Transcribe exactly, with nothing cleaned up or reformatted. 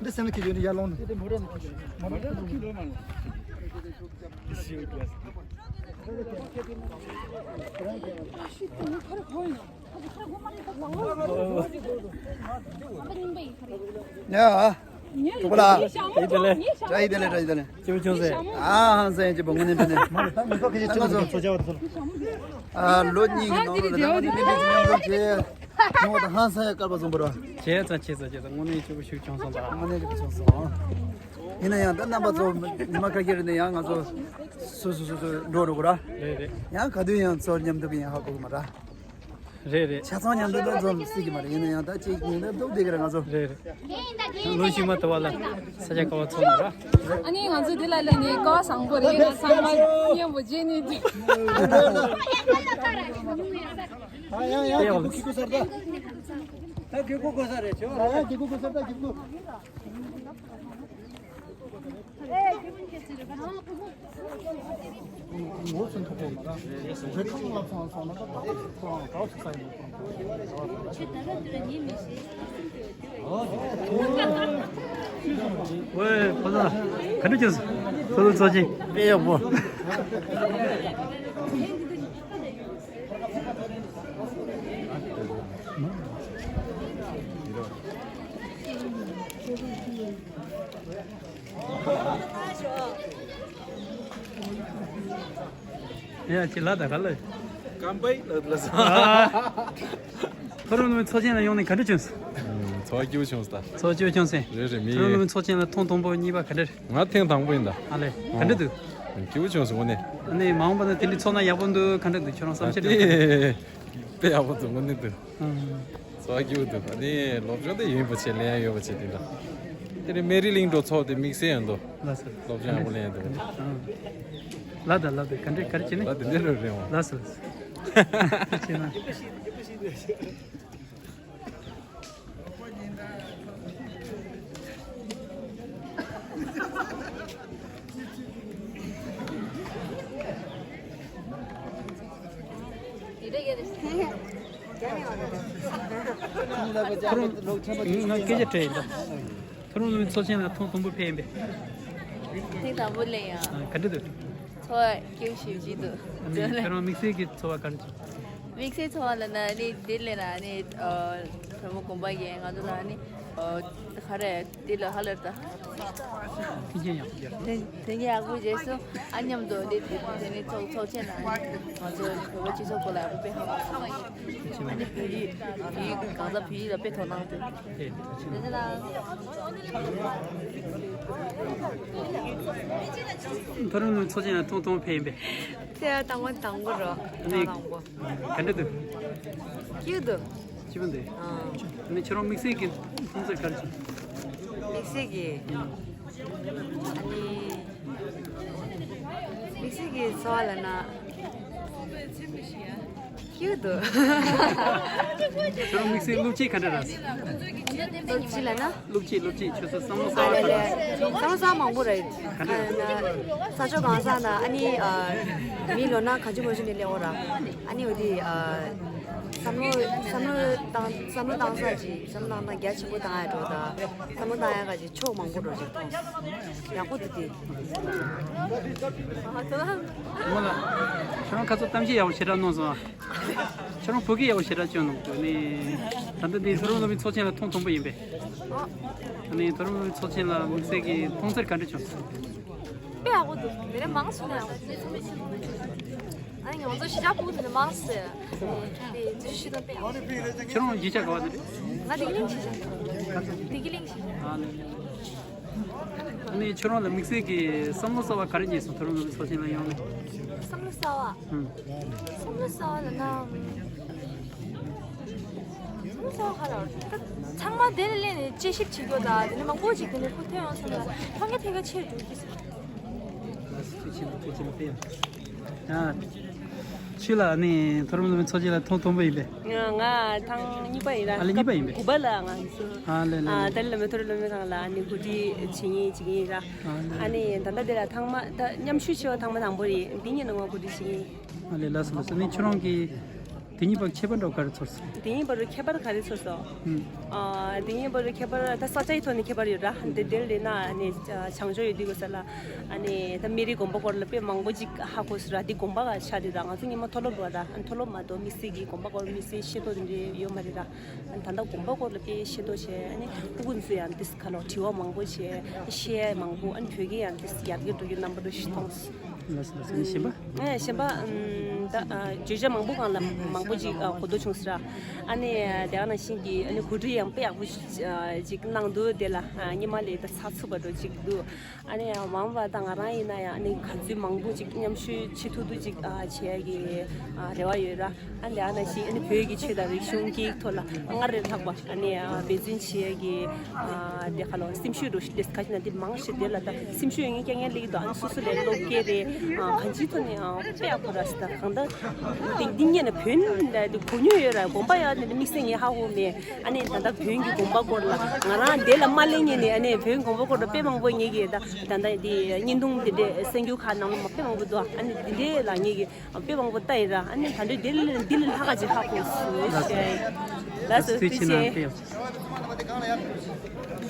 འདི་སེམས་ལ་ཁྱེར་ཡོད་ནི་ཡར་ལོང་ནི། ཡ། གྲོགས་པོ་ལགས། བཀྲ་ཤིས་བདེ་ལེགས། བཀྲ་ཤིས་བདེ་ལེགས། བཀྲ་ཤིས་བདེ་ལེགས། སྐྱིད་པོ་བྱུང་ཟེར། ཨ་ཧང་སང་ཡིན་གཅིག་པོ་དངོས་གནས་དྲང་གནས། ད་ང་ཚོ་ཁ་ཤས་ཁྱེད་ཚོ་ཚོ་བྱ་བ་ཚོ། ཨ་ལོ་གཉིས་ཀྱི་ནང་ལ་ད་ང་ཚོ་མི་མི་ཚོ་མཉམ་འཛོམས་བྱས། ངོ་ད་ཧང་སང་ཡ་སྐལ་པ་བཟང་པོ་ར། བྱས་ཙང་བྱས་ཙང་བྱས་ཙང་དངོས་གནས་སྐྱིད་པོ་ཞིག་བྱུང་སོང་ད། དངོས་གནས་སྐྱིད་པོ་བྱུང་སོང་། ཡིན་ན་ཡང་ད་རྣམ་པ་ཚོ་ཉི་མ་ཁ་ཤས་རིང་ནས་ཡང་ང་ཚོ་སོ་སོ་སོ་སོ་འགྲོ་འགྲོ་གི་ར། རེད་རེད། ཡང་ག་དུས་ཡང་ཚོ་མཉམ་དུ་ཡང་ཧ་གོ་གི་མ་ར། རེད་རེད། ཆ་ཚང་མཉམ་དུ་འདུ་འཛོམས་སྲིད་ཀྱི་མ་རེད། ཡིན་ན་ཡང་ད་གཅིག་ཉིན་ལ་འདུག་བསྡད་ཀྱི་རེད་ང་ཚོ། རེད་རེད། ལོ་ཞིག་མ་དུ་བ་ལ་ས་ཆ་ག་བ་ཚོགས་ན་ར། ཨ་ནི་ང་ཚོ་འདི་ལ་སླེབས་ནས་སྐལ་བ་བཟང་པོ་རེད། ང་ཚང་མ་མཉམ་པོ་མཇལ་ནས་འདུག་ཡ་ཡ་ཡ། ད་གི་གུ་གོ་ས་རེད་ཆོ། ད་གི་གུ་གོ་ས། ད་གི་གུ། ཝེ། ཕོ་ལ་ག་འདྲ་བྱུང་སོང་། ཚོགས་འདུ་ཚོགས་ཆེན་དཔེ་ཡག་པོ། ཡ་ཅི་ལ་ད་ག་ལ། ཀམ་པའི་ལ་ལ་ས། མཐོ་རིམ་སློབ་མའི་ཚོགས་ཆེན་ལ་ཡོང་ནས་ག་འདྲ་བྱུང་སོང་། ཚོགས་སྐྱིད་པོ་བྱུང་སོང་ད། ཚོགས་སྐྱིད་པོ་བྱུང་སོང་། རེད་རེད། མཐོ་རིམ་སློབ་མའི་ཚོགས་ཆེན་ལ་ཐེངས་དང་པོ་གཉིས་པ་ག་འདྲ་རེད། ང་ཐེངས་དང་པོ་ཡིན་ད། ཨ་ལས། ག་འདྲ་འདུག་སྐྱིད་པོ་བྱུང་སོང་དངོས་གནས། ཨ་ནི་མ་འོངས་པ་ན་དེ་འདྲའི་ཚོགས་གནང་ཡག་པོ་འདུག་ག་འདྲ་འདུག་ཁྱོད་རང་བསམ་ཤེས་འདུག་དཔེ་ཡག་པོ་འདུག་དངོས་གནས་འདུག་ཚོགས་སྐྱིད་པོ་འདུག་ཨ་ནི་སློབ་སྦྱོང་དེ་ཡོད་པ་བྱས་ལེན་ཡ་ཡོད་པ་བྱས་དེ་འདྲ། དེ་ནས་སྨན་རི་གླིང་འགྲོ་ཚོགས་དེ་དམིགས་བསལ་ཡང་འདུག་ལགས་སོ། སློབ་སྦྱོང་ཡག་པོ་ལེན་ཡ་འདུག་ལགས་ད་ལགས་དེ་ག་འདྲ་ག་རེ་བྱས་ནས། ལགས་དེ་འདྲ་རེད་རེད་འོང་། ལགས་སོ། ལགས་སོ། བྱས་ན། ཁོ་རང་ང་སྐད་ཆ་དྲིས་ཡིན་ད། མཐོ་རིམ་སློབ་མའི་ཚོགས་ཆེན་ལ་ཐེངས་དང་པོ་ཕེབས་ཡིན་པས། ཐེངས་དང་པོ་ལས་ཡང་། ག་འདྲ་འདུག་ཚོར་བ་སྐྱིད་པོ་ཞེ་པོ་ཅིག་འདུག་ཨ་ནི་ཁྱོད་རང་དམིགས་བསལ་གྱི་ཚོར་བ་ག་འདྲ་བྱུང་། དམིགས་བསལ་ཚོར་བ་ལབ་ན་ནི་འདི་ལས་ན་ནི་བུ་མོ་དགོན་པ་གིས་ང་ཚོ་ལ་ནི་ག་རེ་འདི་ལ་ཧ་ལར་ད། ཕིན་ཆེན་ཡག་པོ་རྒྱབ། དེ་དེ་ནས་ཡག་པོ་རྗེས་སུ་ཨ་མཉམ་དུ་འདི་དེ་ནི་ཚོགས་ཚོགས་ཆེན་ལ་ནི་ང་ཚོ་བོད་པ་སྤྱི་ཚོགས་སྐོར་ལ་ཡག་པོ་དཔེ་ཧ་གོ་སོང་། ཨ་ནི་བོད་ཡིག་བོད་ཡིག་གང་ཟག་བོད་ཡིག་ལ་དཔེ་དོ་སྣང་འདུག་དེ་དེ་ཕྱིན། མཐོ་རིམ་ཚོགས་ཆེན་ལ་ཐེངས་དང་པོ་ཕེབས་ཡིན་པས། དེ་དང་པོ་དང་པོ་རོ། ཨ་ནི་དང་པོ། ག་འདྲ་འདུག་སྐྱིད་འདུག་སྐྱིད་པོ་འདུག་ཨ་ནི་ཁྱོད་རང་དམིགས་བསལ་གྱི་མཐོང་ཚུལ་ག་རེ་བྱུང་། དམིགས་བསལ་གྱི། ཨ་ནི། དམིགས་བསལ་གྱི་ཚོར་བ་ལབ་ན། སྐྱིད་འདུག་ཁྱོད་རང་དམིགས་བསལ་སློབ་ཆས་ག་འདྲ་རག་སོང་། སློབ་ཆས་ལབ་ན། སློབ་ཆས་སློབ་ཆས་ཁྱོད་ཚོ་བསམ་བློ་གསར་བ་ག་འདྲ་རག་སོང་། བསམ་བློ་གསར་བ་མང་པོ་རེད། ག་འདྲ། ས་ཕྱོགས་གང་ས་ན་ཨ་ནི་མི་ལོ་ན་ག་ཅི་མོ་ཞིག་ནས་སླེབས་འོ་ར། ཨ་ནི་འོ་དེ་བསམ་བློ་བསམ་བློ་བཏང་བསམ་བློ་བཏང་ས་ཅིག་བསམ་བློ་བཏང་ན་རྒྱ་ཆེན་པོ་བཏང་ཡ་འགྲོ་ད། བསམ་བློ་བཏང་ཡ་ག་ཅིག་ཕྱོགས་མང་པོ་འགྲོ་ཅིག་མཐོང་སོང་། ཡག་པོ་འདུག་སྟེ། ངོ་ལ། ཁྱོད་རང་ཁ་ཚོ་གཏམ་བཤད་ཡག་པོ་ཞེ་དྲག་གནང་སོང་ཨ། ཁྱོད་རང་བོད་སྐད་ཡག་པོ་ཞེ་དྲག་སྐྱོན་གནང་འདུག་ནི། ད་ལྟ་འདི་མཐོ་རིམ་སློབ་མའི་ཚོགས་ཆེན་ལ་ཐེངས་དང་པོ་ཡིན་པས། ཨ་ནི་མཐོ་རིམ་སློབ་མའི་ཚོགས་ཆེན་ལ་དམིགས་བསལ་གྱི་མཐོང་ཚུལ་ག་འདྲ་བྱུང་སོང་། དཔེ་ཡག་པོ་འདུག་མི་རེ་མང་སོང་ན་ཡག་པོ་འདུག་ཨ་ནི་ང་ཚོ་གཞིས་ཆགས་ཕྲུ་གུ་དེ་ནི་མང་སོང་། དེ་འཛུལ་ཞུགས་དང་དཔེ་ཡག་པོ་འདུག་ཁྱོད་རང་གཞིས་ཆགས་ག་བ་ནས་རེད། ང་བདེ་སྐྱིད་གླིང་གཞིས་ཆགས། བདེ་སྐྱིད་གླིང་གཞིས་ཆགས། ཨ་ནི། ཨ་ནི་ཁྱོད་རང་ལ་དམིགས་བསལ་གྱི་བསམ་བློ་གསར་བ་ག་རེ་རྙེད་སོང་མཐོ་རིམ་སློབ་མའི་ཚོགས་ཆེན་ལ་ཡོང་ནས། བསམ་བློ་གསར་བ། ཨང་། བསམ་བློ་གསར་བ་ལབ་ན། བསམ་བློ་གསར་བ་ག་རེ་རེད། ཚང་མ་དེ་ལ་སླེབས་ནས་དཔྱད་ཞིབ་བྱེད་རྒྱུ་དང་དེ་ནས་མང་པོ་ཅིག་དེ་ནས་ཁུ་ཐོན་ཡོང་སོང་ན་མཐོང་རྒྱ་ཐོས་རྒྱ་ཆེ་རུ་འགྲོ་གི་ཟེར། ཐུགས་ཆེ་ཐུགས་ཆེ་ལ་ཕེབས། ཡ། ཁྱོད་ལ་ནི་མཐོ་རིམ་སློབ་མའི་ཚོགས་ཆེན་ལ་ཐེངས་དང་པོ་ཡིན་པས། ང་ང་ཐེངས་གཉིས་པ་ཡིན་ར། ཨ་ལེ། གཉིས་པ་ཡིན་པས། དགུ་པ་ལ་ང་ཚོ། ཨ་ལེ་ལེ། ཨ་ཏཱ་ལའི་བླ་མའི་མཐོ་རིམ་སློབ་མའི་ཁང་ལ་ཨ་ནི་གོ་སྒྲིག་བྱེད་མཁན་བྱེད་མཁན་ཡིན་ར། ཨ་ལེ། ཨ་ནི་ད་ལྟ་འདི་ལ་ཐེངས་མ་ད་མཉམ་ཞུགས་བྱས་པ་ཐེངས་མ་དང་པོ་རེད། འདི་གཉིས་ནང་ང་གོ་སྒྲིག་བྱེད་མཁན་ཡིན། ཨ་ལེ། ལགས་སོ་ལགས་སོ། ནི་ཁྱོད་རང་གིས་དེ་གཉིས་བར་ཁྱད་པར་འདྲ་བོ་ག་རེ་ཚོར་སོང་། དེ་གཉིས་བར་ཁྱད་པར་ག་རེ་ཚོར་སོང་། ཨུམ། ཨ་དེ་གཉིས་བར་ཁྱད་པར་ད་ས་ཆའི་ཐོག་ནས་ཁྱད་པར་ཡོད་ར། འདི་འདིར་ལས་ན་ཨ་ནི་བྱང་ཕྱོགས་ཡོད་དུས་གོ་ས་ལ་ཨ་ནི་ད་མེ་རིའི་དགོན་པ་སྐོར་ལ་དཔེ་མང་པོ་ཅིག་ཧ་གོ་སོང་ར། འདི་དགོན་པ་ག་ཆ་རེད་ར། ང་ཚོ་སྔོན་མ་མཐོ་སློབ་ར། ད་མཐོ་སློབ་མ་གཏོགས་དམིགས་བསལ་གྱི་དགོན་པ་སྐོར་དམིགས་བསལ་ཤེས་རྟོགས་དེ་འདྲ་ཡོད་མ་རེད་ར། ད་ལྟ་དགོན་པ་སྐོར་ལ་དཔེ་ཤེས་རྟོགས་བྱས། ཨ་ནི་སྤུ་གུ་ཚོ་ཡང་འདི་ག་ལོ་དྲི་བ་མང་པོ་བྱས། ཤེས་ཡ་མང་པོ། ཨ་ནི་བོད་སྐད་ཡང་འདི་ཡར་རྒྱས་འགྲོ་རྒྱུ་རྣམ་པ་འདྲ་ཞིག་མཐོང་སོང་། ལགས་སོ་ལགས་སོ། ཨ་ནི་གཞན་པ། ཨ་གཞན་པ་ཨམ་ད་ཨ་བརྗོད་བྱ་མང་པོ་སྒང་ལ་མང་པོ་ཅིག་ཨ་གོ་རྟོགས་བྱུང་སོང་ར། ཨ་ནི་དེ་ག་ནང་བཞིན་གྱི་ཨ་ནི་གོ་སྒྲིག་ཡང་དཔེ་ཡག་པོ་ཞིག་ཨ་ཅིག་གནང་འདུག་དེ་ལ་ཨ་སྔོན་མ་ལས་ད་ཚགས་ཚུད་པ་འདྲ་ཅིག་འདུག་ཨ་ནི་མ་འོངས་པ་ད་ང་རང་ཡིན་ན་ཡང་ཨ་ནི་ག་ཚོད་མང་པོ་ཅིག་མཉམ་ཞུགས་བྱེད་ཐུབ་ཐུབ་ཅིག་ཨ་བྱེད་ཡ་གི་ཨ་རེ་བ་ཡོད་ར། ཨ་ནི་ཨ་ནང་བཞིན་ཨ་ནི་བོད་ཀྱི་ཆོས་དང་རིག་གཞུང་སྐད་ཡིག་ཐོག་ལ་སྔར་ལས་ལྷག་པ་ཨ་ནི་ཨ་འབད་བརྩོན་བྱེད་ཡ་གི་ཨ་དེ་ག་ལོ་སེམས་ཤུགས་འདྲ་ཞིག་དེ་ག་ཅི་ན་དེ་མང་ཞིག་དེ་ལ་ད་སེམས་ཤུགས་ཡོད་མཁན་རྐྱང་རྐྱང་སླེབས་ཀྱི་འདུག་ཨ་ནི་སོ་སོ་ལས་སློབ་དགེ་རེད། ཨ་གང་ཅིའི་ཐོག་ནས་ཨ་དཔེ་ཡག་པོ་ར་ཟེར། ད་གང་ལྟར་དེ་འདི་ཉིད་ནས་བོད་ནས་དེ་གོ་མྱོང་ཡོད་ར། དགོན་པ་ཡང་དེ་དམིགས་བསལ་ངས་ཧ་གོ་མེད། ཨ་ནི་ད་ལྟ་བོན་གྱི་དགོན་པ་སྐོར་ལ་ང་རང་དེ་ལ་མ་སླེབས་སྔོན་ནས་ཨ་ནི་བོན་དགོན་པ་སྐོར་ལ་དཔེ་མང་པོ་ངེད་ཀྱིས་ད་ད་ལྟ་དེ་བརྙན་ཐུང་དེ་འདྲས་གསན་རྒྱུ་ཁག་ནང་ལ་མ་དཔེ་མང་པོ་འདུག་ཨ་ནི་དེ་འདྲས་ལ་ངེད་ཀྱིས་དཔེ་མང་པོ་ལྟ་ཡིན་ར། ཨ་ནི་ད་འདྲས་དེ་ལ་འདི་ལས་ལྷག་ག་ཅིག་ཧ་གོ་སོང་ཞེས། ལགས་སོ། ཐུགས་རྗེ་ཆེ། ཐུགས་རྗེ་ཆེ།